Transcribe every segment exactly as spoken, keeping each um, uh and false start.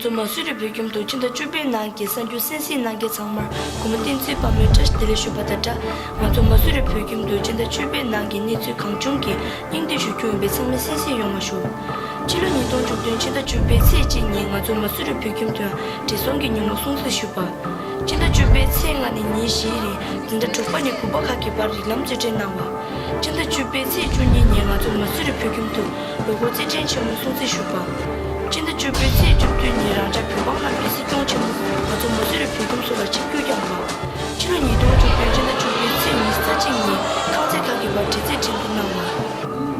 ཚོ་མ་སུ་རི་བོད་ཁྱིམ་དུ་ཕྱི་ཟླ་བཅུ་པའི་ནང་གི་གསར་འགྱུར་གསན་གཟིགས་གནང་མཁན་ཚང་མར་སྒོ་མོ་བསྟན་འཛིན་དཔལ་མོས་བཀྲ་ཤིས་བདེ་ལེགས་ཞུ་བ་དང་སྦྲགས། ང་ཚོ་མ་སུ་རི་བོད་ཁྱིམ་དུ་ཕྱི་ཟླ་བཅུ་པའི་ནང་གི་གནས་ཚུལ་གང་བྱུང་གི་སྙིང་བསྡུས་ཞུ་རྒྱུ་ཡིན་པས་ཚང་མས་གསན་གཟིགས་ཡོང་བ་ཞུ། ཕྱི་ལོ་ཉིས་སྟོང་བཅུ་བདུན་ཕྱི་ཟླ་བཅུ་པའི་ཚེས་གཅིག་ཉིན་ང་ཚོ་མ་སུ་རི་བོད་ཁྱིམ་དུ་བགྲེས་སོང་གི་ཉིན་མོ་སྲུང་བརྩི་ཞུས་པ། ཕྱི་ཟླ་བཅུ་པའི་ཚེས་ལྔ་ནས་ཉིན་བཞིའི་རིང་འཛིན་གྲྭ་དྲུག་པ་ནས་དགུ་པ་ཁག་གི་བར་རིགས་ལམ་རྩེད་འགྲན་གནང་བ། ཕྱི་ཟླ་བཅུ་པའི་ཚེས་བཅུ་གཉིས་ཉིན་ང་ཚོ་མ་སུ་རི་བོད་ཁྱིམ་དུ་ལོ་འཁོར་རྩེད་འགྲན་ཆེན་མོ་སྲུང་བརྩི་ཞུས་པ། ཕྱི་ཟླ་བཅུ་པའི་ཚེས་བཅུ་བདུན་ཉིན་རང་ཅག་བོད་འབངས་རྣམས་ཀྱི་སྲིད་སྐྱོང་ཆེན་མོ་ང་ཚོ་མ་སུ་རི་བོད་ཁྱིམ་སོགས་ལ་ཆིབས་བསྒྱུར་བསྐྱངས་པ། ཕྱི་ལོ་ཉིས་སྟོང་བཅུ་བདུན་ཕྱི་ཟླ་བཅུ་པའི་ཚེས་ཉི་ཤུ་རྩ་གཅིག་ཉིན་ཁང་བརྩེགས་ཁག་གི་བར་དྲི་རྩད་འགྲན་བསྡུར་གནང་བ།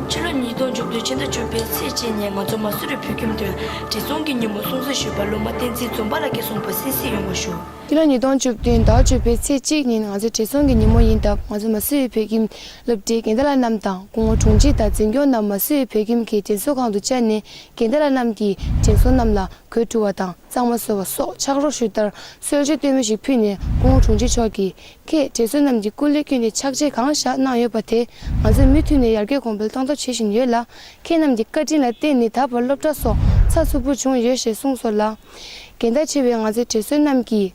ཕྱི་ལོ་ཉིས་སྟོང་བཅུ་བདུན་ཕྱི་ཟླ་བཅུ་པའི་ཚེས་གཅིག་ཉིན་ང་ཚོ་མ་སུ་རི་བོད་ཁྱིམ་དུ་བགྲེས་སོང་གི་ཉིན་མོ་སྲུང་བརྩི་ཞུས་པ་སློབ་མ་བསྟན་འཛིན་འཛོམས་པ་ལགས་ཀྱིས་གསུངས་པ་གསན་གཟིགས་ཡོང་བ་ཞུ། ཕྱི་ལོ་ཉིས་སྟོང་བཅུ་བདུན་ཟླ་བ་བཅུ་པའི་ཚེས་གཅིག་ཉིན་ང་ཚོའི་བགྲེས་སོང་གི་ཉིན་མོ་ཡིན་སྟབས། ང་ཚོ་མ་སུ་རི་བོད་ཁྱིམ་སློབ་གྲྭའི་རྒན་བདག་བླ་རྣམས་དང་སྐུ་ངོ་དྲུང་ཆེ་དང་འཛིན་སྐྱོང་རྣམས་མ་སུ་རི་བོད་ཁྱིམ་གྱི་དྲན་གསོ་ཁང་དུ་བཅར་ནས། རྒན་བདག་བླ་རྣམས་ཀྱིས་དྲན་གསོ་རྣམས་ལ་གོས་བཀྲུ་བ་དང་གཙང་མ་བཟོ་བ་སོགས་ཕྱག་རོགས་ཞུ་ལྟར་གསོལ་ཇ་སྟོན་མོ་ཞིག་ཕུལ་ནས། སྐུ་ངོ་དྲུང་ཆེ་མཆོག་གིས། ཁྱེད་བགྲེས་སོང་རྣམས་ཀྱིས་སྐུ་ལས་བསྐྱོན་ནས་ཕྱག་རྗེས་གང་བཞག་གནང་ཡོད་པ་དེ། ང་ཚོས་མུ་མཐུད་ནས་ཡར་རྒྱས་གོང་འཕེལ་གཏོང་ཐབས་བྱེད་བཞིན་ཡོད་ལ། ཁྱེད་རྣམས་ཀྱི་བཀའ་དྲིན་ལ་བརྟེན་ནས་ད་བར་སློབ་གྲྭ་སོགས་ཚགས་ཚུད་པོ་བྱུང་ཡོད་ཞེས་གསུངས་སོང་ལ། རྒན་བདག་ཆེ་བའི་ང་ཚོའི་བགྲེས་སོང་རྣམས་ཀྱིས།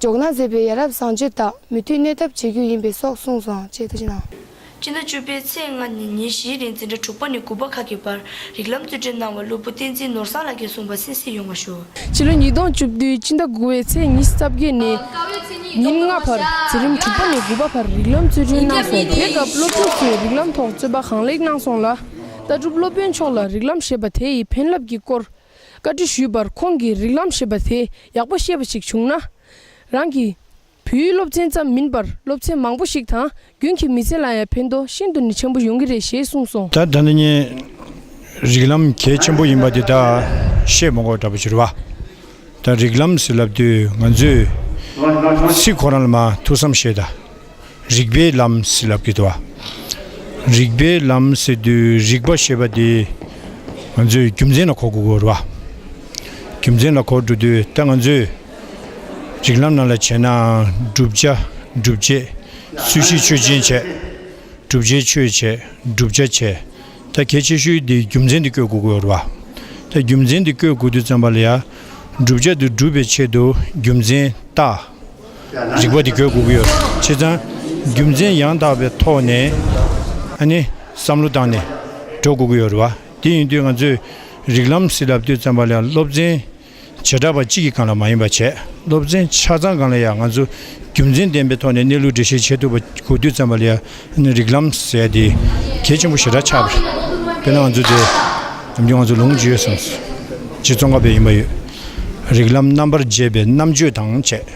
འཇོག་གནང་མཛད་པའི་ཡ་རབས་བཟང་སྤྱོད་དང་མུ་མཐུད་གནས་ཐབས་བྱེད་རྒྱུ་ཡིན་པའི་སོགས་གསུངས་སོང་ཅེས་ཐུགས་རྗེ་གནང་། ཕྱི་ཟླ་བཅུ་པའི་ཚེས་ལྔ་ནས་ཉིན་བཞིའི་རིང་འཛིན་གྲྭ་དྲུག་པ་ནས་དགུ་པ་ཁག་གི་བར་རིགས་ལམ་རྩེད་འགྲན་གནང་བ་སློབ་བུ་བསྟན་འཛིན་ནོར་བཟང་ལགས་ཀྱིས་གསུངས་པ་གསན་གཟིགས་ཡོང་བ་ཞུ། ཕྱི་ལོ་ཉིས་སྟོང་བཅུ་བདུན་ཕྱི་ཟླ་དགུ་པའི་ཚེས་ཉི་ཤུ་རྩ་བརྒྱད་ནས་ཉིན་ལྔ་བར་འཛིན་རིམ་དྲུག་པ་ནས་དགུ་པ་བར་རིགས་ལམ་རྩེད་འགྲན་གནང་སོང་། དེ་སྐབས་སློབ་ཕྲུག་ཚོས་རིགས་ལམ་ཐོག་རྩོད་པ་གང་ལེགས་གནང་སོང་ལ། ལྟ་གྲུབ་སློབ་དཔོན་མཆོག་ལ་རིགས་ལམ་ཞེས་པ་དེ་ཡི་ཕན་རླབས་ཀྱི་སྐོར་བཀའ་འདྲི་ཞུས་པར། ཁོང་གིས་རིགས་ལམ་ཞེས་པ་དེ་ཡག་པོ་ཤེས་པ་ཞིག་བྱུང་ན། རང་གི་བོད་ཡིག་སློབ་ཚན་ཙམ་མིན་པར་སློབ་ཚན་མང་པོ་ཞིག་དང་། རྒྱུན་གྱི་མི་ཚེ་ལ་ཡང་ཕན་ཐོགས་ཤིན་ཏུ་ནས་ཆེན་པོ་ཡོང་གི་རེད་ཞེས་གསུངས་སོང་། ད་ད་ནི་ངས་རིགས་ལམ་གལ་ཆེན་པོ་ཡིན་པ་འདི་ད་བཤད་མ་དགོས་འདྲ་པོ་ཞིག་རེད་བ། ད་རིགས་ལམ་ཟེར་ལབ་དུས་ང་ཚོས་ཚིག་ཁོ་རང་ལ་མ་ཐུགས་བསམ་བཞེས་ད། རིགས་པའི་ལམ་ཟེར་ལབ་ཀྱི་འདུག་བ། རིགས་པའི་ལམ་ཟེར་དུས་རིགས་པ་ཞེས་པ་དེ་ང་ཚོས་རྒྱུ་མཚན་ལ་གོ་དགོས་ཀྱི་ཡོད་རེད་བ། རྒྱུ་མཚན་ལ་གོ་འགྲོ་དུས་ད་ང་ཚོས་རིགས་ལམ་ནང་ལ་བྱས་ན་བསྒྲུབ་བྱ་སྒྲུབ་བྱེད། ཚུལ་ཤིང་ཆོས་ཅན་བྱས། བསྒྲུབ་བྱའི་ཆོས་བྱས། བསྒྲུབ་བྱ་བྱས། ད་གལ་ཆེ་ཤོས་དེ་རྒྱུ་མཚན་དེ་བཀོད་དགོས་ཀྱི་ཡོད་རེད་བ། ད་རྒྱུ་མཚན་དེ་བཀོད་དགོས་དུས་ཙམ་པ་ལ་ཡ། བསྒྲུབ་བྱ་དེ་སྒྲུབ་པའི་ཆེད་དུ་རྒྱུ་མཚན་རྟགས། རིགས་པ་དེ་བཀོད་དགོས་ཀྱི་ཡོད་རེད། བྱས་ཙང་རྒྱུ་མཚན་ཡང་དག་པའི་ཐོག་ནས་ཨ་ནི་བསམ་བློ་བཏང་ནས་འགྲོ་དགོས་ཀྱི་ཡོད་རེད་བ། དེ་ཡིན་དུས་ང་ཚོས་རིགས་ལམ་ཟེར་ལབ་དུས་ཙམ་པ་ལ་ཡ་སློབ་ཚན་བྱེ་བྲག་པ་གཅིག་གི་སྒང་ལ་མ་ཡིན་པ་བྱས། སློབ་ཚན་ཆ་ཚང་སྒང་ལ་ཡང་ང་ཚོ་རྒྱུ་མཚན་ལྡན་པའི་ཐོག་ནས་གནས་ལུགས་འགྲེལ་བཤད་བྱེད་ཐུབ་པ་དགོས་དུས་ཙམ་པ་ལ་ཡང་རིགས་ལམ་ཟེར་ཡ་དེ་གལ་ཆེན་པོ་ཞེ་དྲག་ཆགས་པ་རེད། དཔེར་ན་ང་ཚོ་དེ་ནམ་རྒྱུན་ང་ཚོ་ལུང་བརྒྱུད་ཟེར། སྤྱིར་ཙོང་ཁ་པའི་ཡིན་པ་ཡོད། རིགས་ལམ་རྣམ་པར་འབྱེད་པའི་རྣམ་དཔྱོད་དང་བཅས།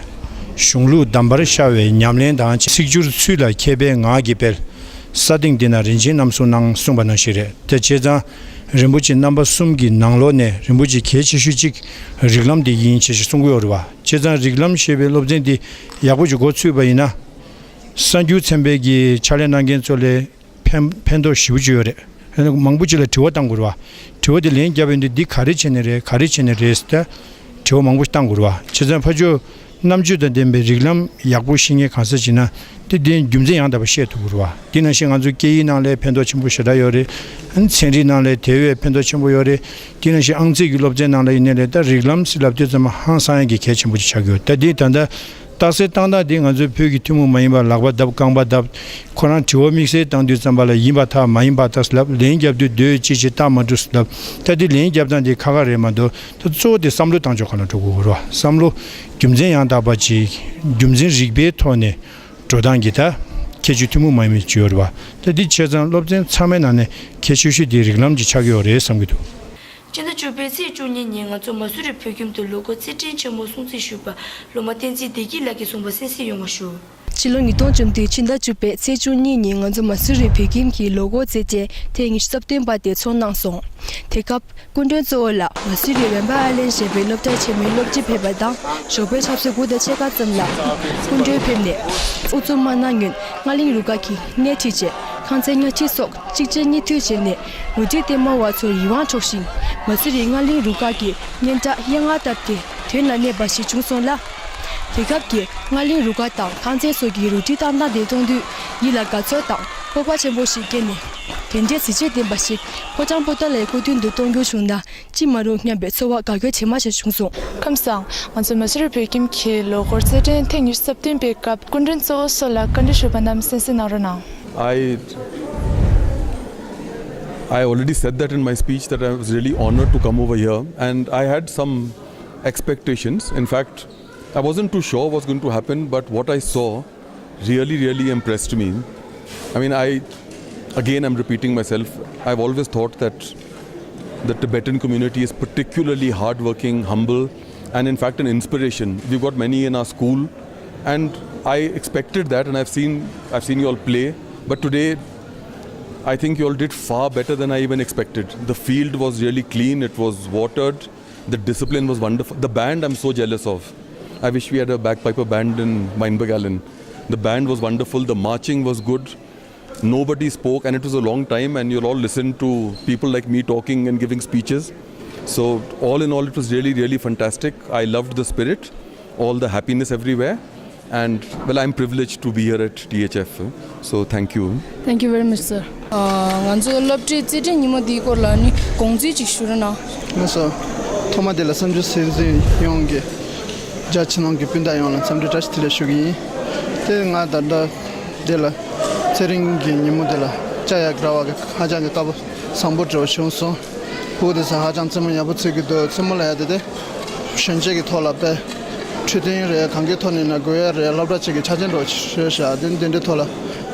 གཞུང་ལུགས་གདམས་པར་ཤར་བའི་ཉམས་ལེན་དང་བཅས། ཚིག་སྦྱོར་ཚུལ་ལ་མཁས་པའི་ངག་གིས་སྤེལ། ས་སྟེང་འདི་ན་རིན་ཆེན་རྣམ་གསུམ་སྣང་། གསུངས་པ་ནང་བཞིན་རེད། དེ་བྱས་ཙང་རིན་པོ་ཆེ་རྣམ་པ་གསུམ་གྱི་ནང་ལོགས་ནས་རིན་པོ་ཆེ་གལ་ཆེ་ཤོས་གཅིག་རིགས་ལམ་འདི་ཡིན་ཞེས་གསུང་གི་ཡོད་རེད་བ། བྱས་ཙང་རིགས་ལམ་ཞེས་པའི་སློབ་ཚན་འདི་ཡག་པོ་ཞིག་འགོ་ཚུགས་པ་ཡིན་ན། གསར་འགྱུར་ཚན་པའི་གི་ཕྱག་ལས་གནང་མཁན་ཚོ་ལས་ཕན་ཕན་ཐོགས་ཞེ་པོ་ཅིག་ཡོད་རེད། མང་པོ་ཅིག་ལ་དྲི་བ་བཏང་དགོས་རེད་བ། དྲི་བ་དེ་ལན་བརྒྱབ་ཡོང་དུས་འདི་ག་རེ་བྱས་ནས་རེད། ག་རེ་བྱས་ནས་རེད་ཟེར་ཏེ་དྲི་བ་མང་པོ་ཞིག་བཏང་དགོས་རེད་བ། བྱས་ཙང་ཕར་ཕྱོགས་རྣམ་དཔྱོད་དང་ལྡན་པའི་རིགས་ལམ་ཡག་པོ་ཤེས་མཁན་གང་ཟག་ཅིག་ན་དེ་དེའི་རྒྱུ་མཚན་ཡང་དག་པ་ཤེས་ཐུབ་ཀྱི་རེད་བ། དེ་ནང་བཞིན་ང་ཚོའི་སྐད་ཡིག་ནང་ལ་ཕན་ཐོགས་ཆེན་པོ་ཞེ་དྲག་ཡོད་རེད། ཚན་རིག་ནང་ལ་དེ་བས་ཕན་ཐོགས་ཆེན་པོ་ཡོད་རེད། དེ་ནང་བཞིན་ཨང་རྩིས་ཀྱི་སློབ་ཚན་ནང་ལ་ཡིན་ནའི་ལས་ད་རིགས་ལམ་ཟེར་ལབ་དུས་ཙམ་པ་ཧང་སང་ཡག་གི་གལ་ཆེན་པོ་ཅིག་ཆགས་ཀྱི་ཡོད། ད་དེ་ད་ལྟ་རྟགས་གསལ་བཏང་སྟངས་དེ་ང་ཚོའི་བོད་ཀྱི་ཐུན་མོང་མ་ཡིན་པ་ལག་པ་བརྡབ་རྐང་པ་བརྡབ། ཁོ་རང་དྲི་བ་དམིགས་བསལ་བཏང་དུས་ཙམ་པ་ལ་ཡིན་པར་ཐལ་མ་ཡིན་པར་ཐལ་ཟེར་ལབ། ལན་རྒྱབ་དུས་འདོད་ཅི་ཆེ་རྟགས་མ་གྲུབ་ཟེར་ལབ། ད་དེ་ལན་རྒྱབ་སྟངས་དེ་ཁག་ཁག་རེད་མ་གཏོགས། ད་གཙོ་བོ་དེ་བསམ་བློ་བཏང་ཕྱོགས་སྒང་ལ་འགྲོ་དགོས་རེད་བ། བསམ་བློ་རྒྱུ་མཚན་ཡང་དག་པ་ཅིག་རྒྱུ་མཚན་རིགས་པའི་ཐོག་ནས་འགྲོ་སྟངས་ཀྱི་ད་ཁྱད་ཆོས་ཐུན་མོང་མ་ཡིན་པའི་ཅིག་ཡོད་རེད་བ། ད་འདི་བྱས་ཙང་སློབ་ཚན་ཚང་མའི་ནང་ནས་གལ་ཆེ་ཤོས་དེ་རིགས་ལམ་གྱི་ཆགས་ཀྱི་ཡོད་རེད་བསམ་གྱི་འདུག་ཕྱི་ཟླ་བཅུ་པའི་ཚེས་བཅུ་གཉིས་ཉིན་ང་ཚོ་མ་སུ་རི་བོད་ཁྱིམ་དུ་ལོ་འཁོར་རྩེད་འགྲན་ཆེན་མོ་སྲུང་བརྩི་ཞུས་པ་སློབ་མ་བསྟན་འཛིན་བདེ་སྐྱིད་ལགས་ཀྱིས་གསུངས་པ་གསན་གཟིགས་ཡོང་བ་ཞུ། ཕྱི་ལོ་ཉིས་སྟོང་བཅུ་བདུན་ཕྱི་ཟླ་བཅུ་པའི་ཚེས་བཅུ་གཉིས་ཉིན་ང་ཚོ་མ་སུ་རི་བོད་ཁྱིམ་གྱི་ལོ་འཁོར་རྩེད་འགྲན་ཐེངས་ཉི་ཤུ་རྩ་བདུན་པ་དེ་ཚོགས་གནང་སོང་། དེ་སྐབས་སྐུ་མགྲོན་གཙོ་བོ་ལ་མ་སུ་རི་རན་པ་ཨ་ལན་ཞེས་པའི་སློབ་གྲྭ་ཆེན་མོའི་སློབ་སྤྱི་ཕེབས་པ་དང་། ཞོགས་པའི་ཆབ་གསང་དགུ་དང་ཕྱེད་ཀ་ཙམ་ལ་སྐུ་མགྲོན་ཕེབས་ནས་ཨུ་ཚུགས་མ་གནང་སྔོན་རྔ་གླིང་རུ་ཁག་གིས་སྣེ་ཁྲིད་བྱས་ཁང་ཚན་ཉལ་ཁྲི་སོགས་གཅིག་རྗེས་གཉིས་མཐུད་བྱས་ནས་རུ་སྒྲིག་ལྟད་མོ་བ་ཚོར་ཡིད་དབང་འཕྲོག་ཞིང་། མ་སུ་རི་རྔ་གླིང་རུ་ཁག་གི་སྙན་གྲགས་ཡལ་ང་བཏབ་སྟེ་དོན་ལ་གནས་པ་ཞིག་བྱུང་སོང་ལ། དེ་སྐབས་ཀྱི་རྔ་གླིང་རུ་ཁག་དང་ཁང་ཚན་སོགས་ཀྱི་རུ་སྒྲིག་བཏང་སྟངས་དེ་མཐོང་དུས་ཡིད་ལ་དགའ་ཚོར་དང་སྤོབས་པ་ཆེན་པོ་ཞིག་སྐྱེས་ནས། དེ་འདྲའི་གཟི་བརྗིད་ལྡན་པ་ཞིག་ཕོ་བྲང་པོ་ཏཱ་ལའི་སྐུ་མདུན་དུ་གཏོང་རྒྱུ་བྱུང་ན་ཅི་མ་རུང་སྙམ་པའི་ཚོར་བ་དགའ་སྐྱོ་བྱེ་མ་ཞིག་བྱུང་སོང་། ཁམས་བཟང་། ང་ཚོ་མ་སུ་རི་བོད་ཁྱིམ་གྱི་ལོ་འཁོར་རྩེད་འགྲན་ཐེངས་ཉི་ཤུ་རྩ་བདུན་པའི་སྐབས་སྐུ་མགྲོན་གཙོ་བོ་སོགས་ལ་བཀའ་འདྲི་ཞུས་པ་རྣམས་གསན་གཟིགས་གནང་རོགས་གནང་། I I already said that in my speech that I was really honored to come over here, and I had some expectations. In fact, I wasn't too sure what's going to happen, but what I saw really, really impressed me. I mean, I, again, I'm repeating myself. I've always thought that the Tibetan community is particularly hardworking, humble, and in fact, an inspiration. We've got many in our school, and I expected that, and I've seen, I've seen you all play, but today, I think you all did far better than I even expected. The field was really clean, it was watered, the discipline was wonderful. The band, I'm so jealous of. I wish we had a bagpiper band in Meinberg Allen. The band was wonderful, the marching was good, nobody spoke, and it was a long time, and you'll all listen to people like me talking and giving speeches. So, all in all, it was really, really fantastic. I loved the spirit, all the happiness everywhere, and well, I'm privileged to be here at T H F, so thank you. Thank you very much, sir. ང་ཚོ་སློབ་གྲྭའི་རྩེད་འགྲན་ཉིན་མོ་འདིའི་སྐོར་ལ་ནི་དགོངས་ཚུལ་ཅིག་ཞུ་རོགས་གནང་། ལགས་སོ། ཐོག་མ་དེ་ལ་བསམ་རྒྱུ་སེམས་ཅན་ཡོངས་ཀྱི་རྒྱ་ཆེ་ནང་གི་སྤུན་ཟླ་ཡོངས་ལ་འཚམས་འདྲི་བཀྲ་ཤིས་བདེ་ལེགས་ཞུ་གི་ཡིན། དེ་ང་ད་ལྟ་འདི་ལ་ཚེ་རིང་གི་ཉིན་མོ་འདི་ལ་བཅར་ཡག་རག་པ་གི་ཧ་ཅང་གི་སྐལ་བ་བཟང་པོ་འདྲ་བོ་བྱུང་སོང་། ཕྲུ་གུ་དེ་ཚོ་ཧ་ཅང་རྩེད་མོ་ཡག་པོ་རྩེ་གི་འདུག་རྩེད་མོ་ལ་ཡ་དེ་དེ་གཞོན་སྐྱེས་ཀྱི་ཐོག་ལ་དཔེ་འཕྲོད་བསྟེན་རེད། གང་གི་ཐོག་ནས་ན་དགོས་ཡ་རེད། སློབ་གྲྭ་གཅིག་གི་ཆ་རྐྱེན་འདྲ་བོ་ཞིག་ཤོད་ཤག་དེ་དེ་འདྲའི་ཐོག་ལ་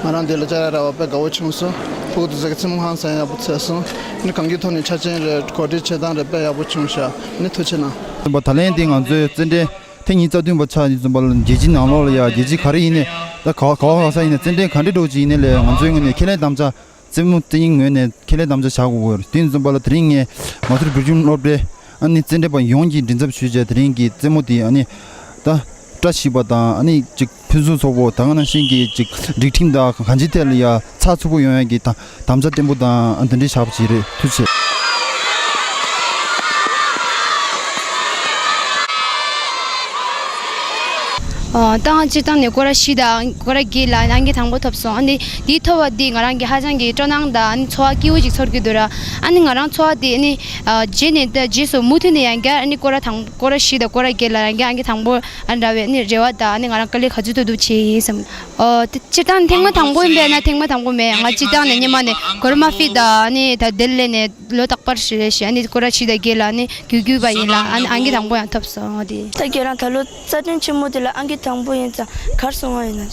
ང་རང་འདི་ལ་བཅར་ཡ་རག་པ་དཔེ་དགའ་བོ་བྱུང་སོང་། ཕྲུ་གུ་དེ་ཚོ་གི་རྩེད་མོ་ཧང་སང་ཡག་པོ་རྩེས་སོང་། ནི་གང་གི་ཐོག་ནས་ཆ་རྐྱེན་རེད། གོ་སྒྲིག་བྱེད་སྟངས་རེད། དཔེ་ཡག་པོ་བྱུང་ཤག་ནི་ཐུགས་རྗེ་གནང་། ད་ལན་འདི་ང་ཚོའི་རྩེད་འགྲན་ཐེངས་ཉི་ཤུ་རྩ་བདུན་པ་ཆགས་ཡིན་ཙམ་པ་ལ་རྒྱལ་སྤྱིའི་ནང་ལོགས་ལ་ཡ་རྒྱལ་སྤྱི་ག་རེ་ཡིན་ནའི་ད་ག་ག་བ་ག་ས་ཡིན་ནའི་རྩེད་འགྲན་ག་འདྲ་འགྲོ་ཅིག་ཡིན་ནའི་ལས་ང་ཚོའི་ངོས་ནས་ཁས་ལེན་དམ་བཅའ་རྩེད་མོ་རྩེ་མཁན་ངོས་ནས་ཁས་ལེན་དམ་བཅའ་བཞག་དགོས་ཀྱི་ཡོད་རེད། དེ་ཡིན་ཙམ་པ་ལ་དེ་རིང་ངས་མ་སུ་རི་བོད་ཁྱིམ་སློབ་གྲྭའི་ཨ་ནི་རྩེད་འགྲན་པ་ཡོངས་ཀྱིས་མགྲིན་ཚབ་ཞུས་བྱས་དེ་རིང་གི་རྩེད་མོ་དེ་ཨ་ནི་ད་བཀྲ་ཤིས་པ་དང་ཨ་ནི་ཅིག་ཕུན་སུམ་ཚོགས་པོ་ད་ག་ནང་བཞིན་གྱི་ཅིག་སྒྲིག་ཁྲིམས་དང་གང་ཅིའི་ཐད་ལ་ཡ་ཚགས་ཚུད་པོ་ཡོང་ཡ་གི་ད་དམ་བཅའ་བརྟན་པོ་དང་འདི་འདྲའི་བཞག་པ་ཞིག་རེད། ཐུགས་རྗེ་ཆེ། ཨ། ད་ང་སྤྱིར་བཏང་ནས་སྐོར་ར་བཞི་དང་སྐོར་ར་བརྒྱད་ལ་ཨང་ཀི་དང་པོ་ཐོབ་སོང་། ཨ་ནི་འདི་ཐོབ་པ་འདི་ང་རང་གི་ཧ་ཅང་གི་སྤྲོ་སྣང་དང་ཨ་ནི་ཚོར་བ་སྐྱིད་པོ་ཅིག་ཚོར་གྱི་འདུག་ར། ཨ་ནི་ང་རང་ཚོར་བ་འདི་ཨ་ནི་ཨ་རྗེས་ནས་ད་རྗེས་སུ་མུ་མཐུད་ནས་ཡང་བསྐྱར་ཨ་ནི་སྐོར་ར་དང་སྐོར་ར་བཞི་དང་སྐོར་ར་བརྒྱད་ལ་ཡང་བསྐྱར་ཨང་ཀི་དང་པོ་ཨ་འདྲ་བའི་ཨ་ནི་རེ་བ་དང་ཨ་ནི་ང་རང་དཀའ་ལས་ག་ཚོད་ཐུབ་ཐུབ་བྱེད་ཡིན་བསམ། ཨོ། དེ་སྤྱིར་བཏང་ཐེངས་མ་དང་པོ་ཡིན་པས་ན་ཐེངས་མ་དང་པོ་མེད། ང་སྤྱིར་བཏང་ནས་སྔོན་མ་ནས་གོ་ར་མ་ཕི་དང་ཨ་ནི་ད་དེ་ལས་ནས་ལོ་རྟག་པར་ཞུ་རེ་ཞུ། ཨ་ནི་སྐོར་ར་བཞི་དང་བརྒྱད་ལ་ཨ་ནི་རྒྱུགས་རྒྱུགས་པ་ཡིན་ལ་ཨ་ནི་ཨང་ཀི་དང་པོ་ཡང་ཐོབ་སོང་། ཨོ་དེ། ད་ཁྱེད་རང་ད་ལོ་རྩེད་འགྲན་ཆེན་མོ་དེ་ལ་ཨང་ཀི་དང་པོ་ཡིན་ཙང་ག་རེ་གསུང་བ་ཡིན་ན།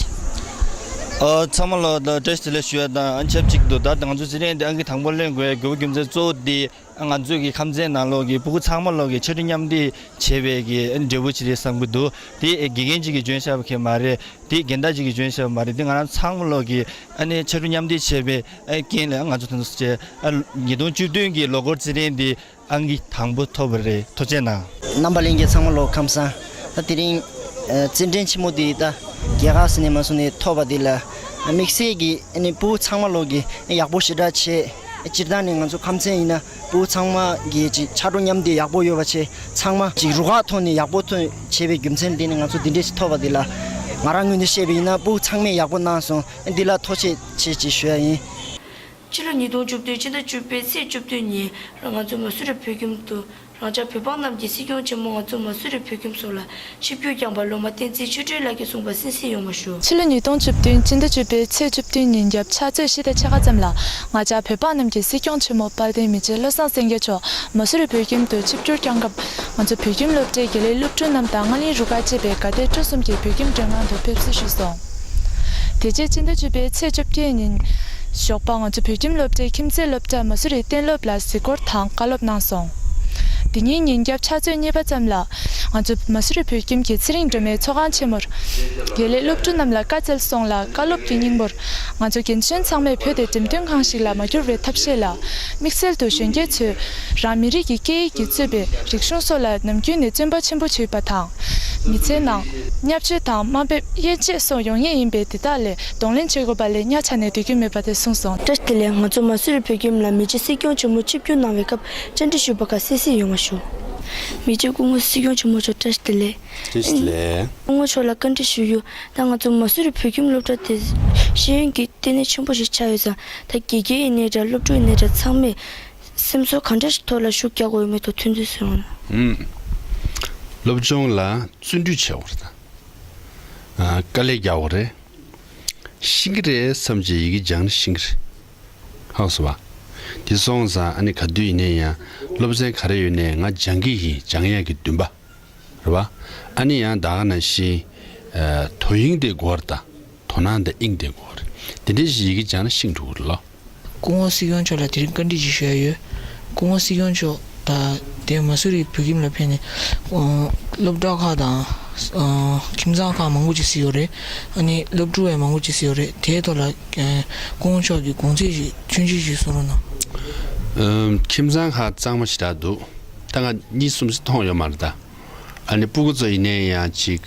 ཨོ། ཚང་མ་ལ་ད་བཀྲ་ཤིས་བདེ་ལེགས་ཞུ་ཡ་དང་ཨ་ཆབས་ཅིག་ཏུ་ད་ད་ང་ཚོ་རྩེད་འགྲན་དེ་ཨང་ཀི་དང་པོ་ལེན་དགོས་ཡ་དགོས་པ་རྒྱུ་མཚན་གཙོ་བོ་དེ་ང་ཚོའི་གི་ཁམས་ཚན་ནང་ལོགས་ཀྱི་ཕྲུ་གུ་ཚང་མ་ལོགས་ཀྱི་ཕྱར་གྲུ་མཉམ་འདེགས་བྱས་པའི་གི་འབྲས་བུ་ཅིག་རེད་བསམ་གྱི་འདུག་དེ་དགེ་རྒན་གཅིག་གིས་འཇོན་བཞག་པ་གང་ཡང་མ་རེད། དེ་རྒན་བདག་གཅིག་གིས་འཇོན་བཞག་པ་མ་རེད། དེ་ང་རང་ཚང་མ་ལོགས་ཀྱིས་ཨ་ནི་ཕྱར་གྲུ་མཉམ་འདེགས་བྱས་པའི་ཨ་རྐྱེན་ལས་ང་ཚོ་ད་དུང་བྱས་ཨ་ཉིས་སྟོང་བཅུ་བདུན་གྱི་ལོ་འཁོར་རྩེད་འགྲན་འདི་ཨང་ཀི་དང་པོ་ཐོབ་པ་རེད། ཐུགས་རྗེ་གནང་། རྣམ་པ་ལྷན་རྒྱས་ཚང་མ་ལོག་ཁམས་བཟང་། ད་དེ་རིང་ཨ་རྩེད་འགྲན་ཆེན་མོ་འདི་ད་རྒྱལ་ཁབ་ཟེར་ནས་མ་སོང་ནས་ཐོབ་པ་འདི་ལ་དམིགས་བསལ་གྱི་ཨ་ནི་ཕྲུ་གུ་ཚང་མ་ལོག་གིས་ཡག་པོ་ཞེ་དྲག་བྱས། སྤྱིར་བཏང་ནས་ང་ཚོ་ཁམས་ཚན་ཡིན་ན་ཕྲུ་གུ་ཚང་མ་གིས་ཅིག་ཕྱར་གྲུ་མཉམ་འདེགས་ཡག་པོ་ཡོད་པ་བྱས། ཚང་མ་ཅིག་རུ་ཁག་ཐོག་ནས་ཡག་པོ་ཐོན་བྱས་པའི་རྒྱུ་མཚན་འདི་ནི་ང་ཚོ་འདི་འདྲས་ཞིག་ཐོབ་པ་འདི་ལ་ང་རང་ངོས་ནས་བཤད་པ་ཡིན་ན་ཕྲུ་གུ་ཚང་མས་ཡག་པོ་གནང་སོང་། འདི་ལ་ཐུགས་རྗེ་ཆེ་ཅེས་ཞུ་ཡ་ཡིན། ཕྱི་ལོ་ཉིས་སྟོང་བཅུ་བདུན་ཕྱི་ཟླ་བཅུ་པའི་ཚེས་བཅུ་བདུན་ཉིན་ང་ཚོ་མ་སུ་རི་བོད་ཁྱིམ་དུ་རང་ཅག་བོད་འབངས་རྣམས་ཀྱི་སྲིད་སྐྱོང་ཆེན་མོ་ང་ཚོ་མ་སུ་རི་བོད་ཁྱིམ་སོགས་ལ་ཆིབས་བསྒྱུར་བསྐྱངས་པ་སློབ་མ་བསྟན་འཛིན་ཆོས་སྒྲོན་ལགས་ཀྱིས་གསུངས་པ་གསན་གཟིགས་ཡོང་བ་ཞུ། ཕྱི་ལོ་ཉིས་སྟོང་བཅུ་བདུན་ཕྱི་ཟླ་བཅུ་པའི་ཚེས་བཅུ་བདུན་ཉིན་རྒྱབ་ཕྱག་ཚོད་བཞི་དང་ཕྱེད་ཀ་ཙམ་ལ་ང་ཅག་བོད་འབངས་རྣམས་ཀྱི་སྲིད་སྐྱོང་ཆེན་མོ་དཔལ་ལྡན་མི་རྗེ་བློ་བཟང་སེང་གེ་མཆོག་མ་སུ་རི་བོད་ཁྱིམ་དུ་ཆིབས་བསྒྱུར་བསྐྱངས་སྐབས། ང་ཚོ་བོད་ཁྱིམ་སློབ་གྲྭའི་དགེ་ལས་སློབ་ཕྲུག་རྣམས་དང་སྔ་ལིང་རུ་ཁག་བཅས་པའི་དགའ་དད་སྤྲོ་གསུམ་གྱིས་བོད་ཁྱིམ་མགྲོན་ཁང་དུ་ཕེབས་བསུ་ཞུས་སོང་། དེ་རྗེས་ཕྱི་ཟླ་བཅུ་པའི་ཚེས་བཅོ་བརྒྱད་ཉིན། ཞོགས་པ་ང་ཚོ་བོད་ཁྱིམ་སློབ་གྲྭའི་ཁྱིམ་མཚེས་སློབ་གྲྭ་མ་སུ་རི་གཏན་སློབ་ལ་གཟིགས་སྐོར་དང་བཀའ་སློབ་གནང་སོང་། དེ་ཉིན་ཉིན་རྒྱབ་ཕྱག་ཚོད་གཉིས་པ་ཙམ་ལ། ང་ཚོ་མ་སུ་རི་བོད་ཁྱིམ་གྱི་ཚེ་རིང་སྒྲོལ་མའི་ཚོགས་ཁང་ཆེན་མོར། དགེ་ལས་སློབ་ཕྲུག་རྣམས་ལ་བཀའ་སྩལ་སོང་ལ་བཀའ་སློབ་ཀྱི་སྙིང་པོར། ང་ཚོ་རྒན་གཞོན་ཚང་མས་བོད་དེ་འགྲེམས་སྟོན་ཁང་ཞིག་ལ་མ་འགྱུར་བའི་ཐབས་ཤེས་ལ། དམིགས་བསལ་དུ་གཞོན་སྐྱེས་ཚོས་རང་མི་རིགས་ཀྱི་སྐད་ཡིག་གིས་གཙོས་པའི་རིག་གཞུང་སོགས་ལ་ནམ་རྒྱུན་ནས་བརྩོན་པ་ཆེན་པོ་བྱེད་པ་དང་། མི་ཚེའི་ནང་བརྙས་བཅོས་དང་དམའ་འབེབས་དབྱེ་འབྱེད་སོགས་ཡོང་ངེས་ཡིན་པས་དེ་དག་ལས་གདོང་ལེན་བྱེད་དགོས་པ་ལས་གཉའ་ཆག་ནས་སྡོད་རྒྱུ་མེད་པ་དེ་གསུངས་སོང་། བཀྲ་ཤིས་བདེ་ལེགས། ང་ཚོ་མ་སུ་རི་བོད་ཁྱིམ་ལ་མི་རྗེ་སྲིད་སྐྱོང་ཆེན་མོ་ཆིབས་བསྒྱུར་གནང་བའི་སྐབས་བཅར་འདྲི་ཞུས་པ་ཁག་གསལ་གཟིགས་ཡོང་བ་ཞུ། མི་རྗེ་སྐུ་ངོ་སྲིད་སྐྱོང་ཆེན་མོ་མཆོག་བཀྲ་ཤིས་བདེ་ལེགས། བཀྲ་ཤིས་བདེ་ལེགས། སྐུ་ངོ་མཆོག་ལ་བཀའ་འདྲི་ཞུ་རྒྱུ། ད་ང་ཚོ་མ་སུ་རི་བོད་ཁྱིམ་སློབ་གྲྭ་དེ་ ཤེས་ཡོན་གྱི་ལྟེ་གནས་ཆེན་པོ་ཞིག་ཆགས་ཡོད་ཙང་། ད་དགེ་རྒན་ཡིན་ནའི་འདྲ། སློབ་ཕྲུག་ཡིན་ནའི་འདྲ། ཚང་མས་སེམས་ཚོར་གང་འདྲ་ཞིག་ཐོག་ལ་ཤུགས་རྒྱག་དགོས་ཡོད་མེད་ཐོག་ཐུགས་འདུན་གསུངས་ཡོང་ན། ཨུམ། སློབ་སྦྱོང་ལ་བརྩོན་འགྲུས་བྱེད་དགོས་རེད་ད། ཨ། དཀའ་ལས་རྒྱག་དགོས་རེད། ཤེས་ཀྱི་རེད་བསམ་བྱས་ཡི་གེ་སྦྱངས་ན་ཤེས་ཀྱི་རེད། ཧ་གོ་སོང་བ། དེ་སོང་ཙང་ཨ་ནི་ག་དུས་ཡིན་ནའི་ཡང་སློབ་ཚན་ག་རེ་ཡོད་ནའི་ང་སྦྱང་གི་ཡིན། སྦྱང་ཡག་གི་འདུན་པ། རེད་བ། ཨ་ནི་ཡང་ད་ག་ནང་བཞིན། ཨ། དོ་དབྱིངས་དེ་དགོས་རེད་ད། དོ་སྣང་དང་དབྱིངས་དེ་དགོས་རེད། དེ་འདྲ་ཞིག་ཡི་གེ་སྦྱངས་ན་ཤེས་འགྲོ་གི་རེད་ལོ། སྐུ་ངོ་སྲིད་སྐྱོང་མཆོག་ལ་དེ་རིང་བཀའ་འདྲི་ཅིག་ཞུ་ཡ་ཡོད། སྐུ་ངོ་སྲིད་སྐྱོང་མཆོག་ད་དེ་མ་སུ་རི་བོད་ཁྱིམ་ལ་ཕེབས་ནས། ཨོ། སློབ་གྲྭ་ཁག་དང་། ཨོ། ཁྱིམ་ཚང་ཁག་མང་པོ་ཅིག་གཟིགས་ཡོད་རེད། ཨ་ནི་སློབ་ཕྲུག་ཡང་མང་པོ་ཅིག་གཟིགས་ཡོད་རེད། དེའི་ཐོག་ལ། ཨེ། སྐུ་ངོ་མཆོག་གི་དགོངས་ཚུལ་ཞིག་ཆུང་ཆུང་ཞིག་གསུང་རོགས་གནང་། ཨམ། ཁྱིམ་ཚང་ཁག་གཙང་མ་ཞེ་དྲག་འདུག་ད་ང་གཉིས་གསུམ་ཞིག་མཐོང་ཡོད་མ་རེད་ད། ཨ་ནི་སྤུ་གུ་ཚོ་ཡིན་ནའི་ཡང་ཅིག་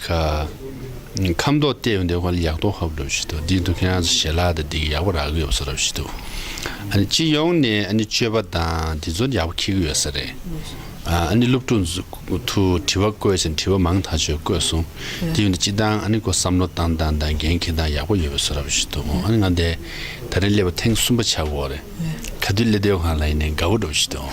ཨ། ཁམས་ཐོག་བལྟས་ཡོང་དུས་ཁོ་ལ་ཡག་ཐོག་ཧ་པོ་འདྲ་པོ་ཞིག་འདུག་འདི་འདུག་ཁྱེད་རང་ཚོ་ཞལ་ལག་དང་འདི་གི་ཡག་པོ་རག་གི་ཡོད་ས་འདྲ་པོ་ཞིག་འདུག་ཨ་ནི་སྤྱི་ཡོངས་ནས་ཨ་ནི་སྤྱོད་པ་དང་འདི་ཚོ་ཡག་པོ་འཁྱེར་གི་ཡོད་ས་རེད། ཨ། ཨ་ནི་སློབ་ཕྲུག་ཚོ་དྲི་བ་བཀོད་ཟིན། དྲི་བ་མང་ཐག་ཆོད་བཀོད་སོང་། དེ་ཡོད་ན་སྤྱི་བཏང་ཨ་ནི་ཁོ་བསམ་བློ་བཏང་སྟངས་དང་འགན་འཁྱེར་སྟངས་ཡག་པོ་ཡོད་པའི་བཟོ་འདྲ་པོ་ཞིག་འདུག་ཨ་ནི་ང་འདི་ད་རེས་སླེབས་པ་ཐེངས་གསུམ་པ་ཆགས་ཀྱི་ཡོད་རེད། ག་དུས་སླེབས་དུས་སྒང་ལ་ཡིན་ནའི་དགའ་པོ་འདྲ་པོ་ཞིག་འདུག་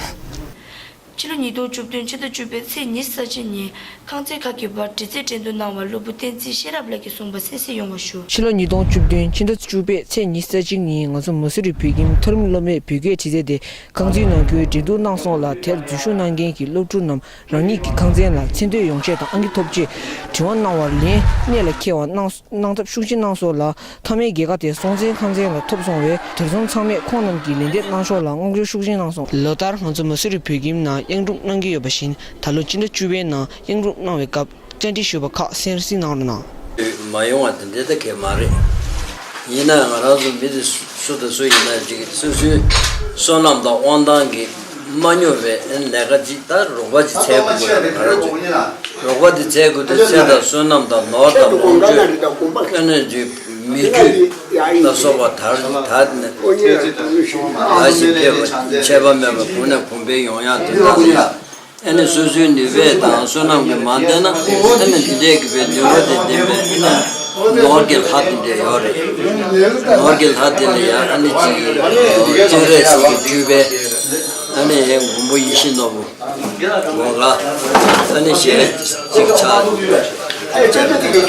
ཕྱི་ལོ་ཉིས་སྟོང་བཅུ་བདུན་ཕྱི་ཟླ་བཅུ་པའི་ཚེས་ཉི་ཤུ་རྩ་གཅིག་ཉིན་ཁང་ཚན་ཁག་གི་བར་འདྲི་རྩད་འགྲན་བསྡུར་གནང་བར་སློབ་བུ་བསྟན་འཛིན་ཤེས་རབ་ལགས་ཀྱིས་གསུངས་པ་གསན་གཟིགས་ཡོང་བ་ཞུ། ཕྱི་ལོ་ཉིས་སྟོང་བཅུ་བདུན་ཕྱི་ཟླ་བཅུ་པའི་ཚེས་ཉི་ཤུ་རྩ་གཅིག་ཉིན་ང་ཚོ་མ་སུ་རི་བོད་ཁྱིམ་མཐོ་རིམ་སློབ་མའི་བོད་སྐད་འདྲི་རྩད་དེ་ཁང་ཚན་ནང་ཁུལ་འགྲན་བསྡུར་གནང་སོང་ལ། དེར་འཛུལ་ཞུགས་གནང་མཁན་གྱི་སློབ་ཕྲུག་རྣམས་རང་ཉིད་ཀྱི་ཁང་ཚན་ལ་མཚན་ཐོས་ཡོང་ཆེད་དང་ཨང་ཀི་ཐོབ་ཆེད་དྲི་བ་གནང་བར་ལན་གནད་ལ་འཁེལ་བ་གནང་། གནང་ཐབས་ཤུགས་ཆེ་གནང་སོང་ལ། མཐའ་མའི་རྒྱལ་ཁ་དེ་སྲོང་བཙན་ཁང་ཚན་ལ་ཐོབ་སོང་བས། དེར་སོང་ཚང་མས་ཁོང་རྣམས་ཀྱི་ལན་འདེབས་གནང་ཕྱོགས་ལ་བསྔགས་བརྗོད་ཤུགས་ཆེ་གནང་སོང་། ལོ་ལྟར་ང་ཚོ་མ་སུ་རི་བོད་ཁྱིམ་ནང་གཡང་སྒྲུང་གནང་གི་ཡོད་པ་བཞིན། ད་ལོ་སྤྱི་ཟླ་བཅུ་པའི་ནང་གཡང་སྒྲུང་གནང་བའི་སྐབས་བཅར་འདྲི་ཞུས་པ་ཁག་གསན་གཟིགས་གནང་རོགས་གནང་། མ་ཡོང་བ་དེ་འདྲ་ད་གས་མ་རེད། ཡིན་ན་ང་རང་ཚོ་མི་དེ་སུ་དང་སུ་ཡིན་ན་ཅིག་སོ་སོའི་བསོད་ནམས་དང་དབང་ཐང་གིས་མ་ཉོ་བའི་ལས་ཀ་ཅིག་ད་རོགས་པ་ཅིག་འཚོལ་དགོས་ཀྱི་ཡོད་རེད། ང་རང་ཚོ་རོགས་པ་དེ་འཚོལ་དགོས་དུས་ཚེ་དང་བསོད་ནམས་དང་ནོར་དང་ལོངས་སྤྱོད། ཨ་ནི་ཅིག་མི་རྒྱུད་ལ་སོགས་པ་དར་དར་ནས་ད་ཞིག་ཕེབས་པ་ཆད་པ་མེད་པར་གོང་ནས་གོང་འཕེལ་ཡོང་ཡག་དོན་དག་ལ། ཨ་ནི་སོ་སོའི་ནུས་པས་དང་བསོད་ནམས་ཀྱིས་མ་ལྡན་ན། ཨ་ནི་འདི་འདྲའི་གི་བའི་ནུས་པ་དེ་ལྡན་པའི་ཨ་ནི་ནོར་གྱི་ལྷ་དེ་འདྲ་ཡོད་རེད། ནོར་གྱི་ལྷ་དེ་ལ་ཡང་ཨ་ནི་ཅིག་སྤྱན་རས་གཟིགས་ཀྱི་སྤྲུལ་པའི་ཨ་ནི་མགོན་པོ་ཡིད་བཞིན་ནོར་བུ་ངོ་ལ་ཨ་ནི་ཞལ་གཅིག་ཕྱག་གཅིག་ག་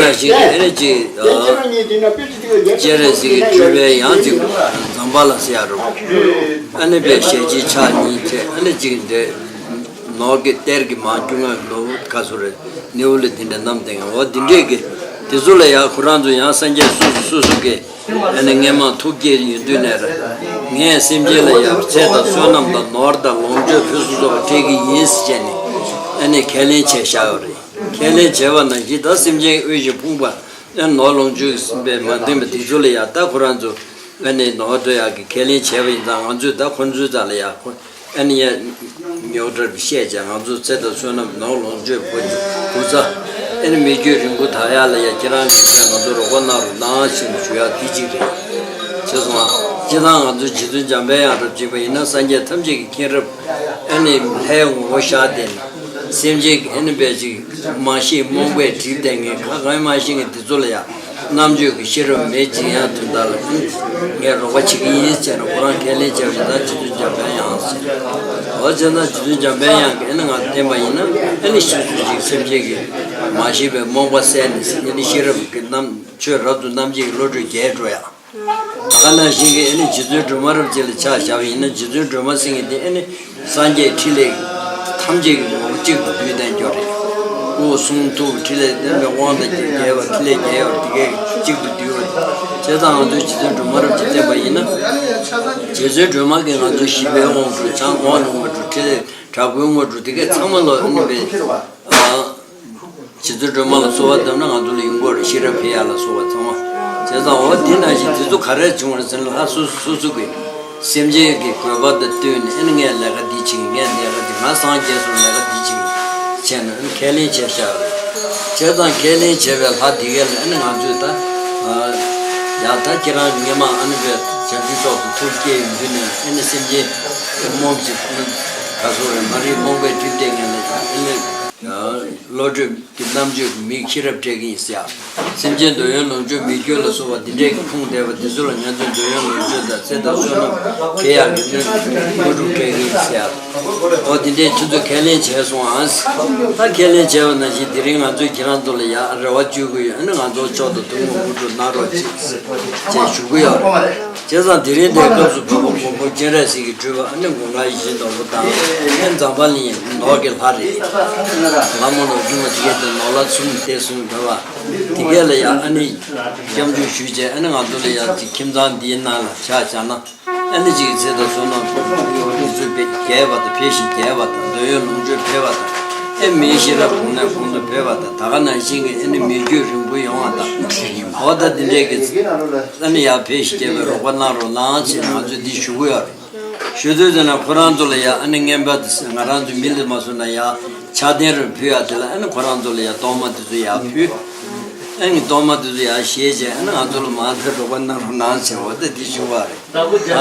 ན་ཞིག་ཨ་ནི་ཅིག་སྤྱན་རས་གཟིགས་ཀྱི་སྤྲུལ་པའི་ཡང་ཅིག་ཛམ་བྷ་ལ་ཟེར་ཡ་རུ། ཨ་ནི་པའི་ཞལ་གཅིག་ཕྱག་གཉིས་བྱས། ཨ་ནི་གཅིག་འདི་ནོར་གྱི་གཏེར་གྱི་མར་རྒྱུ་ང་ལོ་ག་ཚོད་རེད། ནེའུ་ལེ་དེ་འདྲ་བསྣམས་བསྡད་མཁན། འོ་དེ་འདྲས་ཀྱི་དེ་ཚོ་ལ་ཡང་ཁོ་རང་ཚོ་ཡང་སངས་རྒྱས་སོ་སོ་སོ་སོ་གི་ཨ་ནི་སྔས་མ་ཐུགས་བསྐྱེད་ཡོད་དུས་ནས་རེད། ངས་སེམས་ཅན་ལ་ཡང་ཚེ་དང་བསོད་ནམས་དང་ནོར་དང་ལོངས་སྤྱོད་ཕུན་སུམ་ཚོགས་པ་སྤྲད་ཀྱི་ཡིན་ཟེར་བྱས་ནས་ཨ་ནི་ཁས་ལེན་བྱས་བཞག་ཡོད་རེད། ཁས་ལེན་བྱས་པ་ནང་བཞིན་ད་སེམས་ཅན་དབུལ་ཞིང་ཕོངས་པ། ཨ་ནོར་ལོངས་སྤྱོད་ཀྱིས་ཟིན་པའི་མ་ལྡན་པ་དེ་ཚོ་ལ་ཡང་ད་ཁོ་རང་ཚོ་ཨ་ནི་ནོར་འདོད་ཡག་གི་ཁས་ལེན་བྱས་པ་ཡིན་ཙང་། ང་ཚོས་ད་ཁོ་ཚོའི་རྩ་ལ་ཡང་ཁོ་ཨ་ནི་ཡ་རྙོག་དྲ་བཤད་བྱས། ང་ཚོ་ཚེ་དང་བསོད་ནམས་ནོར་ལོངས་སྤྱོད་བུ་བུ་ཚ་ཨ་ནི་མི་རྒྱུད་རིང་པོ་དར་ཡག་ལ་ཡང་ཁྱེད་རང་གིས་ང་ཚོ་རོགས་པ་གནང་རོགས་གནང་ཞེས་ཞུ་ཡག་དེ་གཅིག་རེད། བྱས་སོང་ང་། སྤྱིར་བཏང་ང་ཚོ་རྗེ་བཙུན་འཇམ་དཔལ་དབྱངས་རབ་བྱེད་པ་ཡིན་ན་སངས་རྒྱས་ཐམས་ཅད་ཀྱི་མཁྱེན་རབ། ཨ་ནི་ལྷའི་ངོ་བོ་ཤར་ཏེ་ནི་སེམས་ཅན་གྱི་ཨ་ནི་བས་ཅིག་མ་ཤེས་རྨོངས་པས་བསྒྲིབས་བསྡད་མཁན་གང་གང་མ་ཤེས་མཁན་དེ་ཚོ་ལ་ཡང་རྣམ་དཔྱོད་ཀྱི་ཤེས་རབ་མེ་སྦྱིན་ཡག་དོན་དག་ལ་ཨ་ནི་ངས་རོགས་པ་བྱེད་ཀྱི་ཡིན་ཟེར་ནས་ཁོ་རང་ཁས་ལེན་བྱས་པ་ཡིན་ཙང་། རྗེ་བཙུན་འཇམ་དཔལ་དབྱངས་ཟེར། འོ་བྱས་ཙང་རྗེ་བཙུན་འཇམ་དཔལ་དབྱངས་ཀྱིས་ཨ་ནི་ང་བསྟན་པ་ཡིན་ན་ཨ་ནི་སོ་སོ་ཅིག་སེམས་ཅན་གྱི་མ་ཤེས་པའི་རྨོངས་པ་བསལ་ནས་ཨ་ནི་ཤེས་རབ་ཀྱི་རྣམ་དཔྱོད་རབ་ཏུ་རྣམ་འབྱེད་ཀྱི་བློ་གྲོས་རྒྱས་འགྲོ་ཡག་ད་ག་ནང་བཞིན་གྱི་ཨ་ནི་རྗེ་བཙུན་སྒྲོལ་མ་རབ་རྒྱས་ལ་ཆ་བཞག་པ་ཡིན་ན། རྗེ་བཙུན་སྒྲོལ་མ་ཟེར་མཁན་དེ་ཨ་ནི་སངས་རྒྱས་ཕྲིན་ལས་ཐམས་ཅད་ཀྱི་ངོ་བོ་གཅིག་ཏུ་བསྡུས་བསྟན་རྒྱུ་རེད། སྐུ་གསུང་ཐུགས་ཕྲིན་ལས་བསྟན་པའི་དབང་དང་རྒྱས་པ་ཕྲིན་ལས་རྒྱས་པ་དེ་གས་གཅིག་ཏུ་བསྡུས་པ། བྱས་ཙང་ང་ཚོས་རྗེ་བཙུན་སྒྲོལ་མ་རབ་རྒྱས་བསྟན་པ་ཡིན་ན། རྗེ་བཙུན་སྒྲོལ་མ་གིས་ང་ཚོ་ཞི་བའི་དབང་སྒྲུབ། བྱང་ཁོག་ལུང་པ་སྒྲུབ། ཕྲིན་ལས་དྲག་པོའི་དངོས་སྒྲུབ། དེ་གས་ཚང་མ་ལོ་ཨ་ནི་པའི་ཨ། རྗེ་བཙུན་སྒྲོལ་མ་ལ་གསོལ་བ་བཏབ་ན་ང་ཚོ་ལ་ཡོང་གི་རེད། ཤེས་རབ་འཕེལ་ཡག་ལ་སོགས་པ་ཚང་མ། བྱས་ཙང་འོ་དེ་ནང་བཞིན་དེ་ཚོ་ག་རེ་བྱུང་བ་རེད་ཟེར་ན། ལྷ་སོ་སོ་སོ་སོ་གི་སེམས་ཅན་གྱི་དགོས་པ་དང་བསྟུན་ནས་ཨ་ནི་ངས་ལས་ཀ་འདི་བྱེད་ཀྱི། ངས་ལས་ཀ་འདི། ང་སངས་རྒྱས་སོང་ལས་ཀ་འདི་བྱེད་ཀྱི་བྱས་ནས་ཨ་ནི་ཁས་ལེན་བྱས་བཞག་རེད། བྱས་ཙང་ཁས་ལེན་བྱས་པའི་ལྷ་དེ་གས་ལ་ཨ་ནི་ང་ཚོས་ད་ཡ་ད་ཁྱེད་རང་སྔས་མ་ཨ་ནི་པའི་བྱང་ཆུབ་མཆོག་ཏུ་ཐུགས་བསྐྱེད་ཡོང་དུས་ནས་ཨ་ནི་སེམས་ཅན་རྨོངས་ཀྱི་ག་ཚོད་རེད། མ་རིག་རྨོངས་པས་བསྒྲིབས་བསྡད་མཁན་ལ་ཨ་ནི། བློ་གྲོས་ཀྱི་རྣམ་དཔྱོད་ཀྱི་མིག་ཤེས་རབ་སྤྲད་ཀྱི་ཡིན་ཟེར་ཡ། སེམས་ཅན་འདོད་ཡོན་ལོངས་སྤྱོད་མི་དགེ་ལ་སོགས་པ་འདི་འདྲས་ཀྱི་ཁུངས་བསྡད་པ་འདི་ཚོ་ལ་ང་ཚོས་འདོད་ཡོན་ལོངས་སྤྱོད་དང་ཚེ་དང་བསོད་ནམས་འཕེལ་ཡག་གི་དངོས་གྲུབ་སྤྲད་ཀྱི་ཡིན་ཟེར་ཡ། འོ་འདི་འདྲས་ཁྱོད་ཚོས་ཁས་ལེན་བྱས་སོང་ཨང་། ད་ཁས་ལེན་བྱས་པ་ནང་བཞིན་དེ་རིང་ང་ཚོས་ཁྱེད་རང་ཚོ་ལ་ཡ་རེ་བ་བཅོལ་གྱི་ཡོད། ཨ་ནི་ང་ཚོ་མཆོག་ཏུ་ཐུན་མོང་དངོས་གྲུབ་གནང་རོགས་གྱིས་ཅེས་ཞུ་གི་ཡོད་རེད། བྱས་ཙང་དེ་རིང་འདིའི་སྐབས་སུ་བོད་པ་མགོན་པོ་སྤྱན་རས་གཟིགས་ཀྱི་སྤྲུལ་པ་ཨ་ནི་མགོན་ཁང་ཡིད་བཞིན་ནོར་བུ་དང་ཨ་ནི་ཛམ་བྷ་ལ་ཡི་ནོར་གྱི་ལྷ་རེད། ལྷ་མོ་ནོར་བུ་མ་དེ་གས་དེ་ནོར་ལྷ་གསུམ་སྟེ་གསུམ་འདྲ་བ་དེ་གས་ལ་ཡང་ཨ་ནི་སྐྱབས་འཇུག་ཞུས་བྱས་ཨ་ནི་ང་ཚོ་ལ་ཡང་ཅིག་ཁྱིམ་ཚང་འདིའི་ནང་ལ་ཆ་བཞག་ན་ཨ་ནི་ཅིག་ཚེ་དང་བསོད་ནམས་ཕུན་སུམ་ཚོགས་པའི་རྒྱས་པ་དང་འཕེལ་ཞིང་རྒྱས་པ་དང་འདོད་ཡོན་ལོངས་སྤྱོད་འཕེལ་བ་དང་ཨེ་མིའི་ཤེས་རབ་གོང་ནས་གོང་དུ་འཕེལ་བ་དང་ད་ག་ནང་བཞིན་གྱི་ཨ་ནི་མི་རྒྱུད་རིང་པོ་ཡོང་བ་དང་། འོ་ད་འདི་འདྲས་ཀྱི་ཨ་ནི་ཡར་འཕེལ་ཞིང་རྒྱས་པའི་རོགས་པ་གནང་རོགས་གནང་ཞེས་ང་ཚོས་འདི་ཞུ་གི་ཡོད་རེད། ཞུ་དུས་ཙམ་ན་ཁོ་རང་ཚོ་ལ་ཡ་ཨ་ནི་རྔན་པ་དེ་ང་རང་ཚོའི་མི་ལ་མ་སོང་ན་ཡ་ཕྱག་རྟེན་རུ་ཕུལ་ཡ་དེ་ལ་ཨ་ནི་ཁོ་རང་ཚོ་ལ་ཡ་གཏོར་མ་དེ་ཚོ་ཡ་ཕུལ། ཨ་ནི་གཏོར་མ་དེ་ཚོ་ཡ་བཞེས་བྱས་ཨ་ནི་ང་ཚོ་ལ་མར་འདི་རོགས་པ་གནང་རོགས་གནང་ཞེས་འོ་ད་འདི་ཞུ་བ་རེད།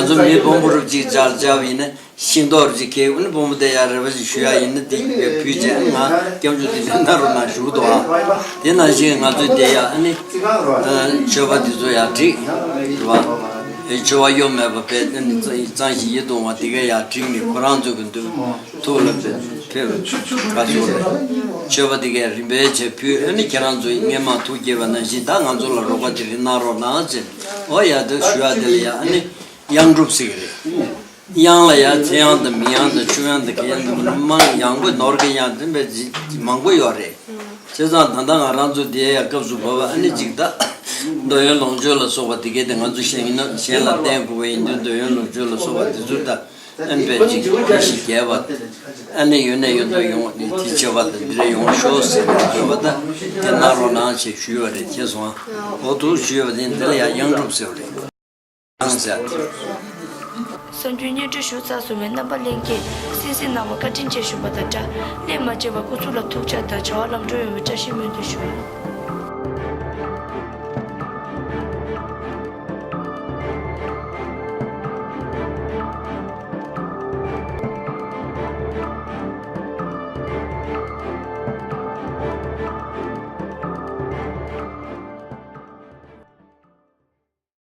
ང་ཚོ་མི་སྤོམ་པོ་རུ་གཅིག་བཅར་བཅར་བ་ཡིན་ན། ཤིང་ཏོག་རེ་ཅིག་ཁྱེར་ཨ་ནི་སྤོམ་པོ་དེ་ཡར་རེ་བ་ཞིག་ཞུ་ཡ་ཡིན་ན་དེ་ཕུལ་བྱས་ཨ་ནི་ང་སྐྱབས་འཇུག་དེ་འདྲ་གནང་རོགས་གནང་ཞུ་གི་འདུག་ཨ། དེ་ནང་བཞིན་ང་ཚོས་དེ་ཡ་ཨ་ནི་མཆོད་པ་དེ་ཚོ་ཡར་བསྒྲིགས་རེད་བ། མཆོད་པ་གཡོ་མེད་པ་བས་ཨ་ནི་གཙང་ཞིང་ཡིད་དུ་འོང་བ་དེ་ག་ཡར་བསྒྲིགས་ནས་ཁོ་རང་ཚོ་གི་འདུག་ཐུགས་ལ་ཕེབས་ཕེབས་ག་ཚོད་རེད། མཆོད་པ་དེ་ག་རིམ་པས་བྱས་ཕུལ་ཨ་ནི་ཁྱེད་རང་ཚོ་སྔས་མ་ཐུགས་དགྱེས་པ་ནང་བཞིན་ད་ང་ཚོ་ལ་རོགས་པ་དེ་རིགས་གནང་རོགས་གནང་ཟེར་འོ་ཡ་དེ་ཞུ་ཡ་དེ་ལ་ཡ་ཨ་ནི་གཡང་སྒྲུབ་ཟེར་གི་རེད། གཡང་ལ་ཡང་ཚེ་གཡང་དང་མི་གཡང་དང་ཆུ་གཡང་དང་གད་གཡང་དང་མང་གཡང་པོ་ནོར་གྱི་གཡང་དེ་འདྲ་མང་པོ་ཡོད་རེད། བྱས་ཙང་ད་ལྟ་ང་རང་ཚོ་འདིའི་ཡ་སྐབས་སུ་བབས་པ་ཨ་ནི་གཅིག་ད་འདོད་ཡོན་ལོངས་སྤྱོད་ལ་སོགས་པ་དེ་གས་དེ་ང་ཚོ་གཞན་གྱི་ན་གཞན་ལ་བརྟེན་དགོས་པ་ཡིན་དུས་འདོད་ཡོན་ལོངས་སྤྱོད་ལ་སོགས་པ་དེ་ཚོ་ད་ཨ་ནི་དཔེ་གཅིག་འཕེལ་ཞིང་རྒྱས་པ་ཨ་ནི་ཡུན་ནས་ཡུན་དུ་ཡོང་བ་ནི་དེ་བྱེད་པ་དང་འདི་འདྲ་ཡོང་ཤོག་ཟེར་ནས་འདོད་པ་ད་དེ་གནང་རོགས་གནང་ཞེས་ཞུས་པ་རེད། བྱས་སོང་ཨ། འོ་ཐུགས་ཞུས་པ་དེ་འདི་ལ་ཡང་གཡང་སྒྲུབ་ཟེར་བ་རེད། གསར་འགྱུར་སྙན་སྒྲོན་ཞུ་ཚར་སོང་བས་རྣམ་པ་ལྷན་རྒྱས་གསན་གཟིགས་གནང་བར་བཀའ་དྲིན་ཆེ་ཞུ་བ་དང་སྦྲགས་སླད་མ་མཇལ་བར་སྐུ་གཟུགས་ལ་ཐུགས་ཅག་དང་བྱ་བ་ལམ་འགྲོ་ཡོང་བའི་བཀྲ་ཤིས་སྨོན་འདུན་ཞུ།